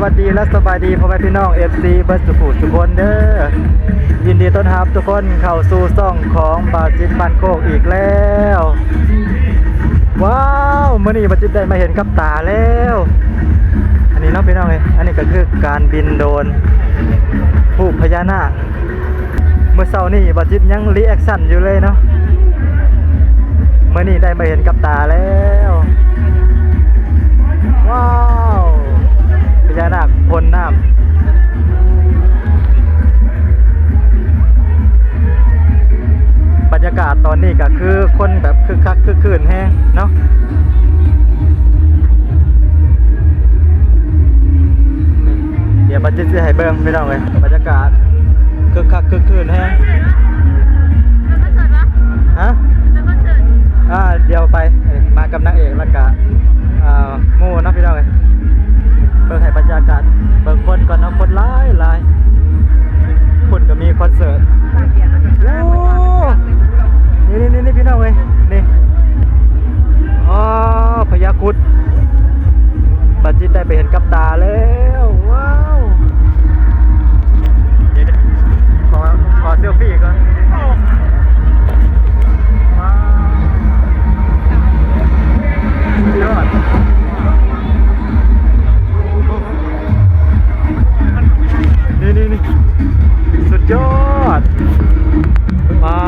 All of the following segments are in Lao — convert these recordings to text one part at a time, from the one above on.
ສະຫວັດດີ ແລະ ສະບາຍດີພໍ່ແມ່ພີ່ນ້ອງ ເອັຟຊີ ເບິດສູ່ຜູ້ສູ່ຄົນເດີ. ຍິນດີຕ້ອນຮັບທຸກຄົນເຂົ້າສູ່ຊ່ອງຂອງບ່າວຈິດບ້ານໂຄກອີກແລ້ວ. ວ້າວ ມື້ນີ້ບ່າວຈິດໄດ້ມາເຫັນກັບຕາແລ້ວ. ອັນນີ້ເນາະພີ່ນ້ອງເອີຍ ອັນນີ້ກໍຄືການບິນໂດຣນຮູບພະຍານາກ. ມື້ເຊົ້ານີ້ບ່າວຈິດຍັງຣີແອັກຊັນຢູ່ເລີຍເນາະ, ມື້ນີ້ໄດ້ມາເຫັນກັບຕາແລ້ວ. ວ້າວ ພະຍານາກພົ່ນນ້ຳ. ບັນຍາກາດຕອນນີ້ກໍຄືຄົນແບບຄຶກຄັກຄຶກຄື້ນແຮງເນາະ. ດຽວບ່າວຈິດຊິໃຫ້ເບິ່ງພີ່ນ້ອງເອີຍ ບັນຍາກາດຄຶກຄັກຄຶກຄື້ນແຮງ. ໄປຄອນເສີດວະ? ຮະ? ໄປຄອນເສີດ? ອ່າ ດຽວໄປ ເອີ ມາກັບນາງເອກ ແລ້ວກະ ອ່າ ໝູ່ເນາະພີ່ນ້ອງເອີຍ. ເບິ່ງໃຫ້ບັນຍາກາດ ເບິ່ງຄົນກ່ອນເນາະ ຄົນຫຼາຍໆ. ພຸ້ນກໍມີຄອນເສີດ. ໂອ້ ນີ້ໆໆ ພີ່ນ້ອງເອີຍ ນີ້ ອໍ ພະຍາຄຸດ. ບ່າວຈິດໄດ້ໄປເຫັນກັບຕາແລ້ວ. ວ້າວ ເດ ຂໍ ຂໍເຊວຟີກ່ອນ. ວ້າວ ສຸດຍອດ. ນີ້ໆໆ ສຸດຍອດ. ວ້າ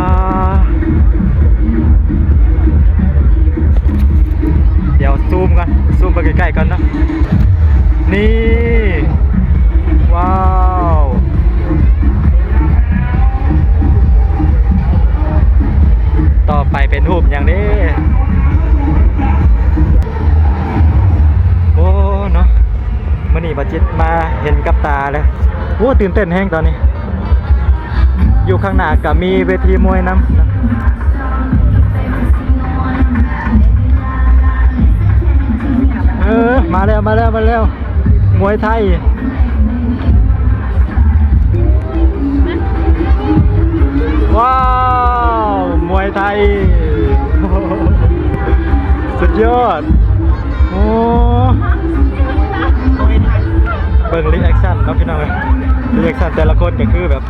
ດຽວຊູມກ່ອນ ຊູມໄປໃກ້ໆກ່ອນເນາະ. ນີ້ ວ້າວ ຕໍ່ໄປເປັນຮູບຫຍັງເດ້? ໂອ້ ເນາະ ມື້ນີ້ບ່າວຈິດມາເຫັນກັບຕາເລີຍ. ໂອ້ ຕື່ນເຕັ້ນແຮງຕອນນີ້. ຢູ່ຂ້າງໜ້າກໍມີເວທີມວຍນຳ. ເອີ ມາແລ້ວ ມາແລ້ວ ມາແລ້ວ ມວຍໄທ. ວ້າວ ມວຍໄທ ສຸດຍອດ. ໂອ້ ເບິ່ງຣີແອັກຊັນເນາະພີ່ນ້ອງເອີຍ ຣີແອັກຊັນແຕ່ລະຄົນກໍຄືແບບ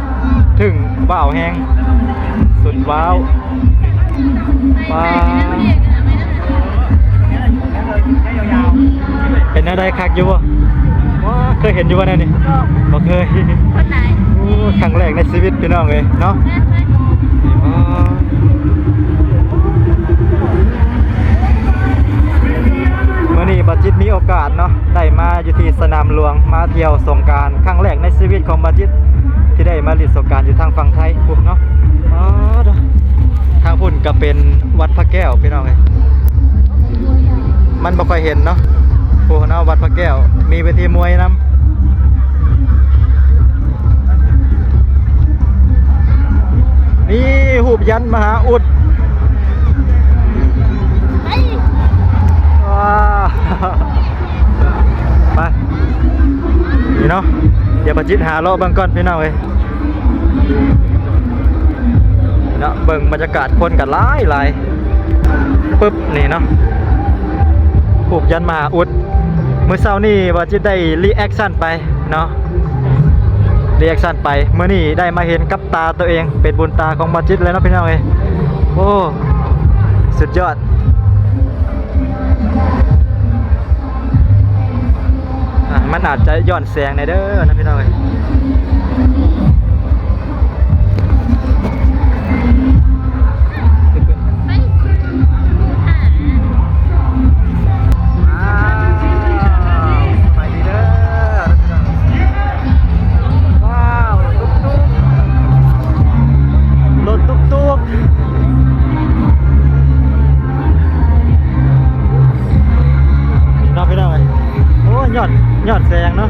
ເຖິງ ວ້າວແຮງ ສຸດວ້າວ. ວ້າວ ເປັນແນວໃດ ຄັກຢູ່ບໍ່? ເຄີຍເຫັນຢູ່ບໍ່ແນວນີ້? ບໍ່ເຄີຍ. ຄົນຫຼາຍ. ໂອ້ ຄັ້ງແລກໃນຊີວິດພີ່ນ້ອງເອີຍເນາະ. ແມ່ນ ອໍ ມື້ນີ້ບ່າວຈິດມີໂອກາດເນາະ ໄດ້ມາຢູ່ທີ່ສະໜາມຫຼວງ ມາທ່ຽວສົງການຄັ້ງແລກໃນຊີວິດຂອງບ່າວຈິດ ທີ່ໄດ້ມາຫຼິ້ນສົງການຢູ່ທາງຝັ່ງໄທພຸ້ນເນາະ. ອໍ ທາງພຸ້ນກໍເປັນວັດພະແກ້ວພີ່ນ້ອງເອີຍ. ມັນບໍ່ຄ່ອຍເຫັນເນາະ ພຸ້ນເນາະ ວັດພະແກ້ວ ມີເວທີມວຍນຳ. ນີ້ຮູບຍັນມະຫາອຸດ. ໄປ ວ້າ ໄປ ນີ້ເນາະ ດຽວບ່າວຈິດຫາເລາະເບິ່ງກ່ອນພີ່ນ້ອງເອີຍ. ເນາະ ເບິ່ງບັນຍາກາດຄົນກໍຫຼາຍໆ. ປຶບ ນີ້ເນາະ ຮູບຍັນມະຫາອຸດ. ມື້ເຊົ້ານີ້ບ່າວຈິດໄດ້ຣີແອັກຊັນໄປເນາະ ຣີແອັກຊັນໄປ. ມື້ນີ້ໄດ້ມາເຫັນກັບຕາໂຕເອງ ເປັນບຸນຕາຂອງບ່າວຈິດເລີຍເນາະພີ່ນ້ອງເອີຍ. ໂອ້ ສຸດຍອດ. ອ່ະ ມັນອາດຈະຍ້ອນແສງແດ່ເດີນະພີ່ນ້ອງເອີຍ. ອ້າວ ສະບາຍດີເດີ. ວ້າວ ຕຸກຕຸກ ລົດຕຸກຕຸກ ເນາະພີ່ນ້ອງເອີຍ. ໂອ້ ຍ້ອນ ຍ້ອນແສງເນາະ.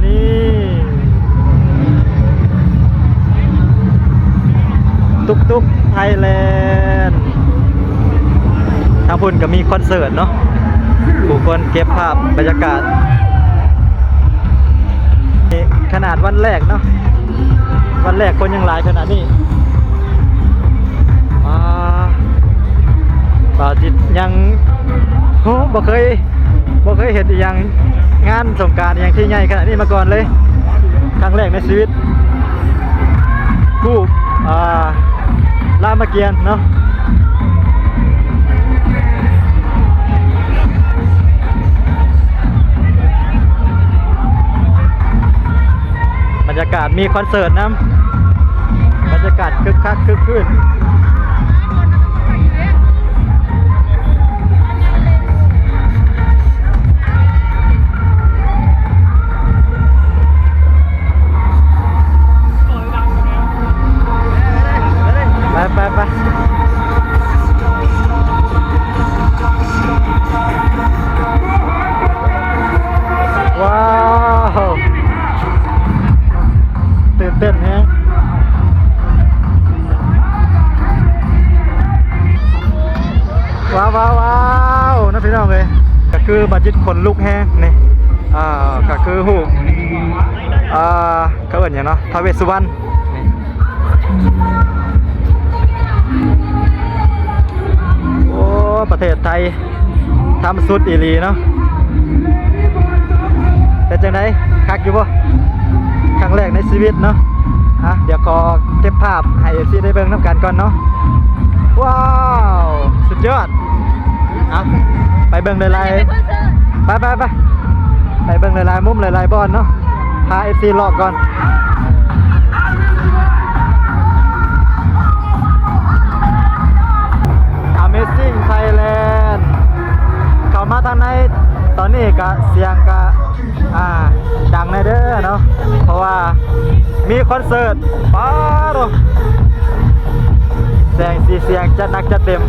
ນີ້ ຕຸກຕຸກໄທແລນ. ທາງພຸ້ນກໍມີຄອນເສີດເນາະ ຜູ້ຄົນເກັບພາບບັນຍາກາດ. ນີ້ຂະໜາດວັນແລກເນາະ ວັນແລກຄົນຍັງຫຼາຍຂະໜາດນີ້. ອ່າ ບ່າວຈິດຍັງ ໂອ້ ບໍ່ເຄີຍ ບໍ່ເຄີຍເຫັນອີ່ຫຍັງ ງານສົງການອີ່ຫຍັງທີ່ໃຫຍ່ຂະໜາດນີ້ມາກ່ອນເລີຍ ຄັ້ງແລກໃນຊີວິດ ຮູບ ອ່າ ລາມະກຽນເນາະ. ບັນຍາກາດມີຄອນເສີດນຳ ບັນຍາກາດຄຶກຄັກຄຶກຄື້ນ. ໄປ ໄປ ໄປ ວ້າວ ຕື່ນເຕັ້ນແຮງ. ວ້າວ ວ້າວ ວ້າວ ເນາະພີ່ນ້ອງເອີຍ ກະຄືບາຈິດຂົນລຸກແຮງນີ້ ອ່າ ກະຄືຮູບ ອ່າ ເຂົາເອີ້ນຫຍັງເນາະ ທ້າວເວດສຸວັນນີ້. ໂອ້ ປະເທດໄທ ທຳສຸດອີ່ຫຼີເນາະ. ເປັນຈັ່ງໃດ ຄັກຢູ່ບໍ່? ຄັ້ງແລກໃນຊີວິດເນາະ. ອ່ະ ດຽວຂໍເກັບພາບໃຫ້ເອັຟຊີໄດ້ເບິ່ງນຳກັນກ່ອນເນາະ. ວ້າວ ສຸດຍອດ. ເອົາ ໄປເບິ່ງຫຼາຍໆ ໄປ ໄປ ໄປ ໄປເບິ່ງຫຼາຍໆມຸມ ຫຼາຍໆບ່ອນເນາະ. ພາເອັຟຊີເລາະກ່ອນ. Amazing Thailand ເຂົ້າມາທາງໃນຕອນນີ້ກະສຽງກະ ອ່າ ດັງແດ່ເດີເນາະ ເພາະວ່າມີຄອນເສີດ. ປາໂທ້ ແສງສີສຽງຈັດໜັກຈັດເຕັມ.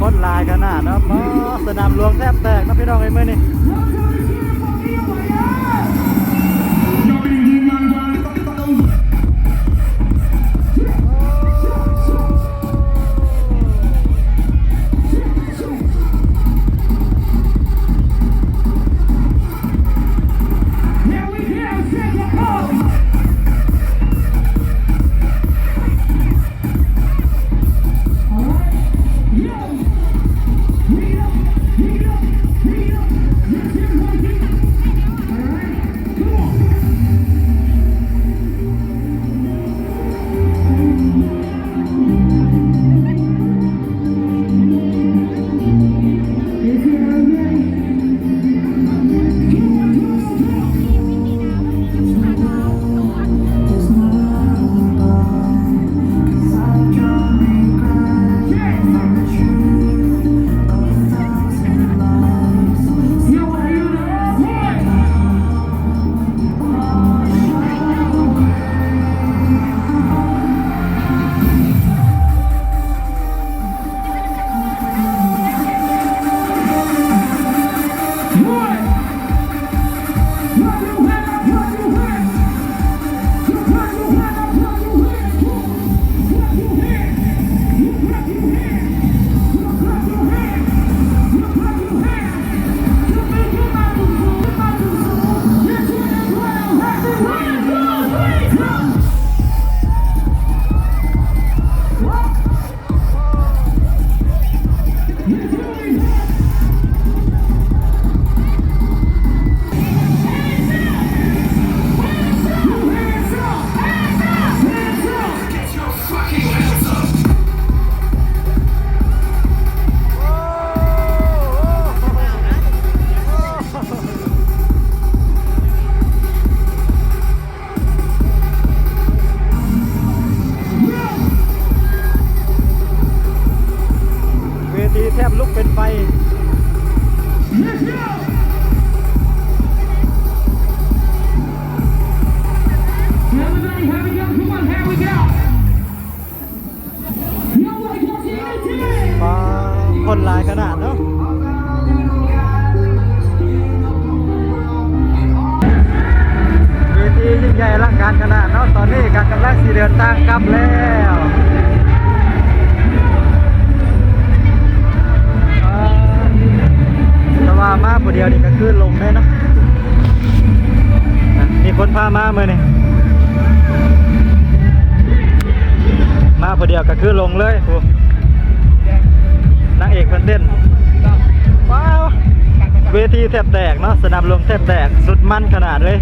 ຄົນຫຼາຍຂະໜາດເນາະ. ປາ ສະໜາມຫຼວງແທບແຕກເນາະພີ່ນ້ອງເອີຍ ມື້ນີ້. ແທບລຸກເປັນໄຟ. Everybody, here we go. Come on, here we go. ປາ ຄົນຫຼາຍຂະໜາດເນາະ ເວທີຍິ່ງໃຫຍ່ອະລັງການຂະໜາດເນາະ. ຕອນນີ້ກໍກຳລັງຊິເດີນທາງກັບແລ້ວ ປາ ແຕ່ວ່າມາຜູ້ດຽວນີ້ກໍຄືຫຼົງເດ້ເນາະ. ມີຄົນພາມາມື້ນີ້ ມາຜູ້ດຽວກໍຄືຫຼົງເລີຍ. ຜູ້ ນາງເອກເພິ່ນເຕັ້ນ ວ້າວ ເວທີແທບແຕກເນາະ ສະໜາມຫຼວງແທບແຕກ ສຸດມັນຂະໜາດເລີຍ.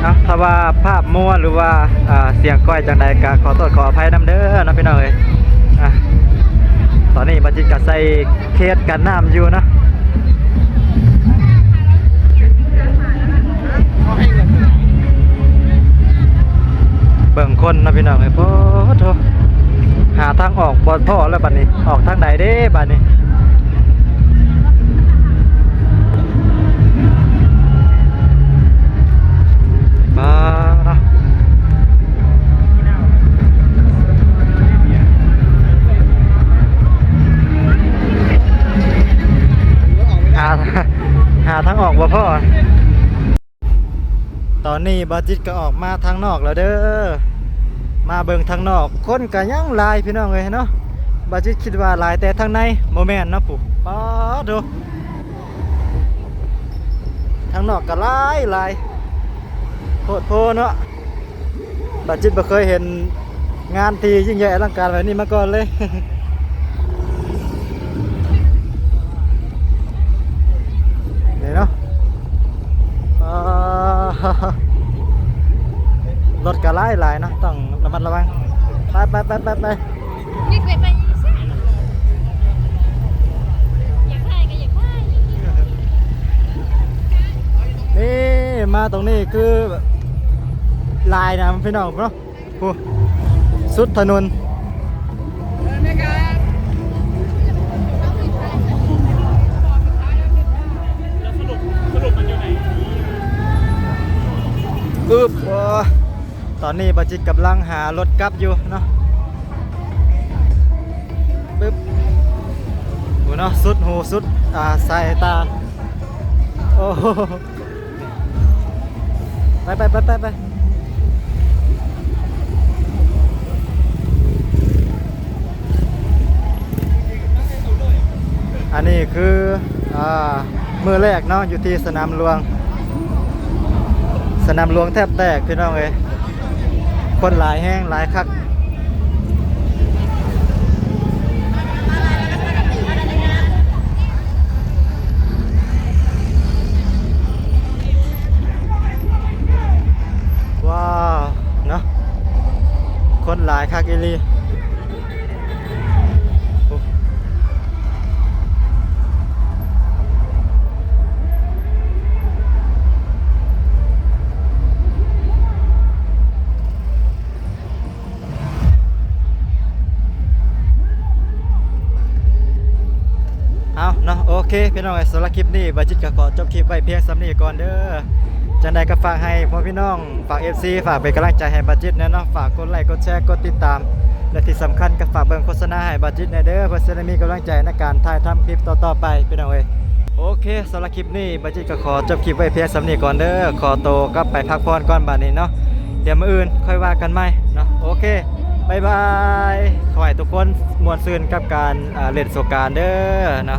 ເອົາ ຖ້າວ່າພາບມົວ ຫຼືວ່າ ອ່າ ສຽງກ້ອຍຈັ່ງໃດກໍຂໍໂທດຂໍອະໄພນຳເດີເນາະ ພີ່ນ້ອງເອີຍ. ອ່າ ຕອນນີ້ບາຈິດກໍໃສ່ ເຂດກັນນ້ຳຢູ່ເນາະ. ເບິ່ງຄົນເນາະພີ່ນ້ອງເອີຍ ໂອ້ໂທ ຫາທາງອອກບໍ່ພໍ້ແລ້ວບັດນີ້ ອອກທາງໃດເດ້ບັດນີ້. ມາເນາະ ຫາ ຫາທາງອອກບໍ່ພໍ້. ຕອນນີ້ບາຈິດກໍອອກມາທາງນອກແລ້ວເດີ ມາເບິ່ງທາງນອກ ຄົນກໍຍັງຫຼາຍພີ່ນ້ອງເອີຍເນາະ. ບາຈິດຄິດວ່າຫຼາຍແຕ່ທາງໃນ ບໍ່ແມ່ນເນາະ ປູ້ ປາໂທ ທາງນອກກໍຫຼາຍ ຫຼາຍໂພດໂພເນາະ. ບາຈິດບໍ່ເຄີຍເຫັນງານທີ່ຍິ່ງໃຫຍ່ອະລັງການແບບນີ້ມາກ່ອນເລີຍ ນີ້ເນາະ. ອ່າ ລົດກໍຫຼາຍໆເນາະ ຕ້ອງລະມັດລະວັງ. ໄປໆໆໆໆ ນີ້ມາຕົງນີ້ຄືຫຼາຍນະພີ່ນ້ອງເນາະ ພຸ້ນ ສຸດຖະໜົນ. ອຶບ ໂອ້ ຕອນນີ້ບາຈິດກຳລັງຫາລົດກັບຢູ່ເນາະ ປຶບ ໂອ້ເນາະ ສຸດຫູສຸດ ອ່າ ສາຍຕາ ໂອ້ ໄປໆໆໆໆ. ອັນນີ້ຄື ອ່າ ມື້ແລກເນາະ ຢູ່ທີ່ສະໜາມຫຼວງ ສະໜາມຫຼວງແທບແຕກພີ່ນ້ອງເອີຍ ຄົນຫຼາຍແຮງ ຫຼາຍຄັກ. ວ້າວ ເນາະ ຄົນຫຼາຍຄັກອີ່ຫຼີ. ເອົາເນາະ ໂອເຄພີ່ນ້ອງເອີຍ ສຳລັບຄລິບນີ້ ບາຈິດກໍຂໍຈົບຄລິບໄວ້ພຽງສ່ຳນີ້ກ່ອນເດີ. ຈັ່ງໃດກໍຝາກໃຫ້ພໍ່ພີ່ນ້ອງ ຝາກເອັຟຊີ ຝາກເປັນກຳລັງໃຈໃຫ້ບາຈິດແດ່ເນາະ ຝາກກົດໄລ ກົດແຊ ກົດຕິດຕາມ ແລະທີ່ສຳຄັນກໍຝາກເບິ່ງໂຄສະນາໃຫ້ບາຈິດແດ່ເດີ ເພື່ອຊິໄດ້ມີກຳລັງໃຈໃນການຖ່າຍທຳຄລິບຕໍ່ໆໄປພີ່ນ້ອງເອີຍ. ໂອເຄ ສຳລັບຄລິບນີ້ ບາຈິດກໍຂໍຈົບຄລິບໄວ້ພຽງສ່ຳນີ້ກ່ອນເດີ ຂໍໂຕກັບໄປພັກຜ່ອນກ່ອນບາດນີ້ເນາະ ດຽວມື້ອື່ນຄ່ອຍວ່າກັນໃໝ່ເນາະ. ໂອເຄ ບາຍບາຍ ຂໍໃຫ້ທຸກຄົນມ່ວນຊື່ນກັບການ ອ່າ ຫຼິ້ນສົງການເດີເນາະ.